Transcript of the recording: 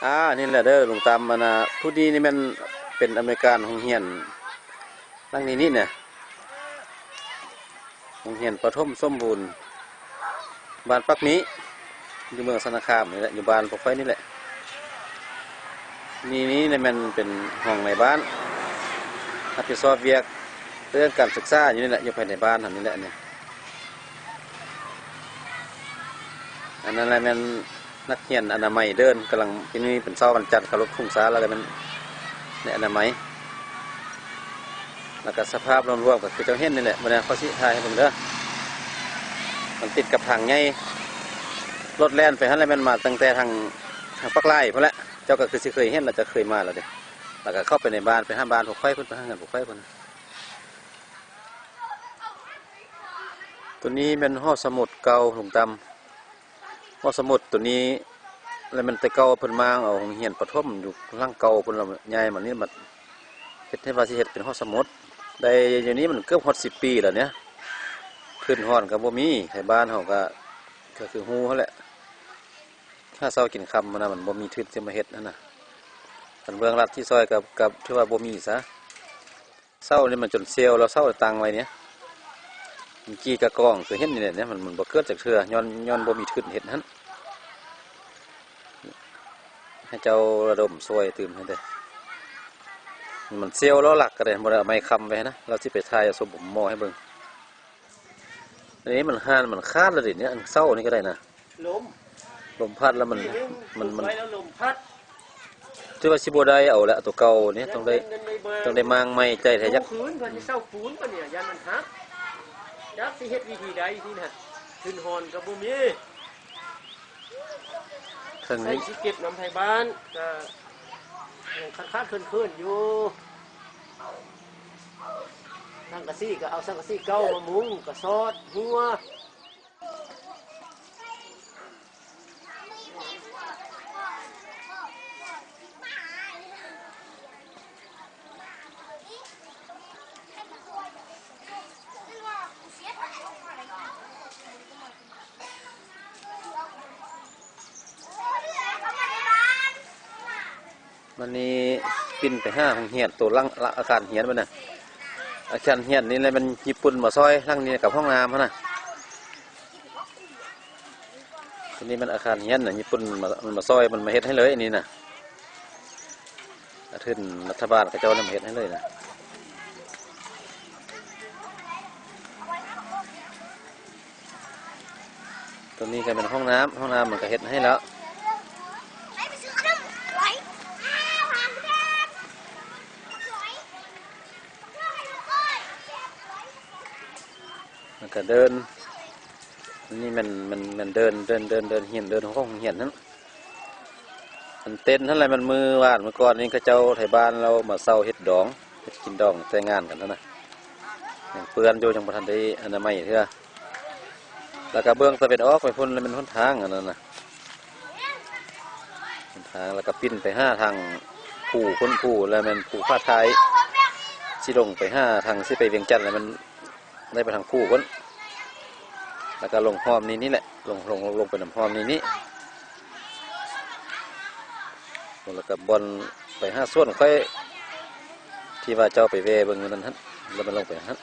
ອາ ນີ້ແຫຼະເດີ ລຸງຕຳ ອັນນ່າ ຜູ້ນີ້ນີ້ແມ່ນເປັນອຳນວຍການໂຮງຮຽນຫຼັງນີ້ນີ້ນະ ໂຮງຮຽນປະຖົມສົມບູນ ບ້ານປາກມີ ຢູ່ເມືອງຊະນະຄາມນີ້ແຫຼະ ຢູ່ບ້ານພວກຂ້ອຍນີ້ແຫຼະ. ນີ້ ນີ້ແມ່ນເປັນຫ້ອງນາຍບ້ານ ຮັບຜິດຊອບວຽກເລື່ອງການສຶກສາຢູ່ນີ້ແຫຼະ ຢູ່ພາຍໃນບ້ານເຮົານີ້ແຫຼະນີ້. ອັນນັ້ນແຫຼະແມ່ນ ນັກຮຽນອະນາໄມເດີ່ນ ກຳລັງ ທີ່ນີ້ເປັນເຊົ້າວັນຈັນ ເຂົາລົດທຸງຊາ ແລ້ວກໍແມ່ນໃນອະນາໄມ ແລ້ວກໍສະພາບລວມໆ ກໍຄືເຈົ້າເຫັນນີ້ແຫຼະ. ບັດນີ້ຂ້ອຍຊິຖ່າຍໃຫ້ເບິ່ງເດີ ມັນຕິດກັບທາງໃຫຍ່ ລົດແລ່ນໄປຫັ້ນແຫຼະ ແມ່ນມາຕັ້ງແຕ່ທາງ ທາງປາກລາຍພຸ້ນແຫຼະ. ເຈົ້າກໍຄືຊິເຄີຍເຫັນແລ້ວ ເຈົ້າເຄີຍມາແລ້ວເດ້. ແລ້ວກໍເຂົ້າໄປໃນບ້ານ ໄປຫາບ້ານພວກຂ້ອຍພຸ້ນ ໄປຫາເຮືອນພວກຂ້ອຍພຸ້ນ. ໂຕນີ້ແມ່ນຫໍສະໝຸດເກົ່າ ລຸງຕຳ. ຫໍສະໝຸດໂຕນີ້ ແລ້ວແມ່ນແຕ່ເກົ່າເພິ່ນມາເອົາໂຮງຮຽນປະຖົມຢູ່ຫຼັງເກົ່າພຸ້ນ ແລ້ວຍ້າຍມານີ້ ມາເຮັດໃຫ້ວ່າຊິເຮັດເປັນຫໍສະໝຸດໄດ້. ດຽວນີ້ມັນເກືອບຮອດສິບປີແລ້ວເນຍ. ພື້ນຮອນກໍບໍ່ມີ ໄທບ້ານເຮົາກໍ ກໍຄືຮູ້ຫັ້ນແຫຼະ ຫາເຊົ້າກິນຄ່ຳຫັ້ນນະ ມັນບໍ່ມີທຶນຊິມາເຮັດຫັ້ນນະ. ຄັນເບື້ອງລັດຊິຊ່ອຍກໍ ກໍຖືວ່າບໍ່ມີຊະ. ເສົານີ້ມັນຈົນສ່ຽວແລ້ວ ເສົາຕັ້ງໄວ້ນີ້ ມັນກີ້ກະກອງ ຄືເຫັນນີ້ແຫຼະ ມັນ ມັນບໍ່ເກີດຈັກເທື່ອ ຍ້ອນ ຍ້ອນບໍ່ມີທຶນເຮັດຫັ້ນ. ໃຫ້ເຈົ້າລະດົມຊ່ວຍຕື່ມໃຫ້ເດີ້. ມັນສ່ຽວແລ້ວຫຼັກກໍໄດ້ ບໍ່ໄດ້ເອົາໄມ້ຄ້ຳໄວ້ນະ. ລາວຊິໄປຖ່າຍເອົາສົມໝໍໃຫ້ເບິ່ງ. ອັນນີ້ມັນຫານມັນຂາດແລ້ວເດນີ້ ອັນເສົານີ້ກໍໄດ້ນະ. ລົມ ລົມພັດແລ້ວມັນ ມັນ ມັນ ໄວ້ແລ້ວລົມພັດ ຖືວ່າຊິບໍ່ໄດ້ເອົາແຫຼະ ໂຕເກົ່ານີ້ຕ້ອງໄດ້ ຕ້ອງໄດ້ມ້າງໃໝ່ໃຈແທ້. ຢາກ ປູນ ເພິ່ນຊິເຊົາປູນປານນີ້ ຢ້ານມັນຫັກ. ຈັກຊິເຮັດວິທີໃດທີນັ້ນ ທຶນຮອນກໍບໍ່ມີ. ເຄິ່ງນີ້ຊິເກັບນຳໄທບ້ານ ກໍຍັງຂາດໆເຂີນໆຢູ່. ສັງກະສີກໍເອົາສັງກະສີເກົ່າມາມຸງ ກະສອດຫົວ. ບັດນີ້ປິ່ນໄປຫາໂຮງຮຽນ ໂຕຫຼັງ ອາຄານຮຽນບັດນະ. ອາຄານຮຽນນີ້ແຫຼະແມ່ນຍີ່ປຸ່ນມາຊ່ອຍ ຫຼັງນີ້ກັບຫ້ອງນ້ຳຫັ້ນນະ. ໂຕນີ້ແມ່ນອາຄານຮຽນນະ ຍີ່ປຸ່ນມາ ມັນມາຊ່ອຍ ມັນມາເຮັດໃຫ້ເລີຍ ອັນນີ້ນະ. ອາ ທຶນລັດຖະບານເຂົາເຈົ້ານຳເຮັດໃຫ້ເລີຍນະ. ໂຕນີ້ກໍແມ່ນຫ້ອງນ້ຳ ຫ້ອງນ້ຳມັນກໍເຮັດໃຫ້ແລ້ວ. ແລ້ວກໍເດີ່ນ ອັນນີ້ແມ່ນ ແມ່ນ ແມ່ນເດີ່ນ ເດີ່ນ ເດີ່ນ ເດີ່ນຮຽນ ເດີ່ນຫ້ອງຮຽນຫັ້ນ. ອັນເຕັນຫັ້ນແຫຼະ ແມ່ນມື້ວານມື້ກ່ອນນີ້ ເຂົາເຈົ້າໄທບ້ານລາວມາເຊົ່າເຮັດດອງ ເຮັດກິນດອງແຕ່ງງານກັນຫັ້ນນະ. ຍັງເປື້ອນຢູ່ ຍັງບໍ່ທັນໄດ້ອະນາໄມເທື່ອ. ແລ້ວກໍເບື້ອງຕາເວັນອອກໄປພຸ້ນ ແມ່ນຫົນທາງອັນນັ້ນນະ ຫົນທາງ. ແລ້ວກໍປິ່ນໄປຫາທາງພູພຸ້ນ ພູ ແລ້ວແມ່ນພູຜາທ້າຍ ຊິລົງໄປຫາທາງ ຊິໄປວຽງຈັນ ແລ້ວແມ່ນໄດ້ໄປທາງພູພຸ້ນ. ແລ້ວກໍລົງຮ່ອມນີ້ ນີ້ແຫຼະ ລົງ ລົງ ລົງໄປນຳຮ່ອມນີ້ ນີ້. ແລ້ວກໍບ່ອນໄປຫາສວນຂ້ອຍ ທີ່ວ່າເຈົ້າໄປແວ່ເບິ່ງຢູ່ນັ້ນຫັ້ນ ແລ້ວມັນລົງໄປຫັ້ນ.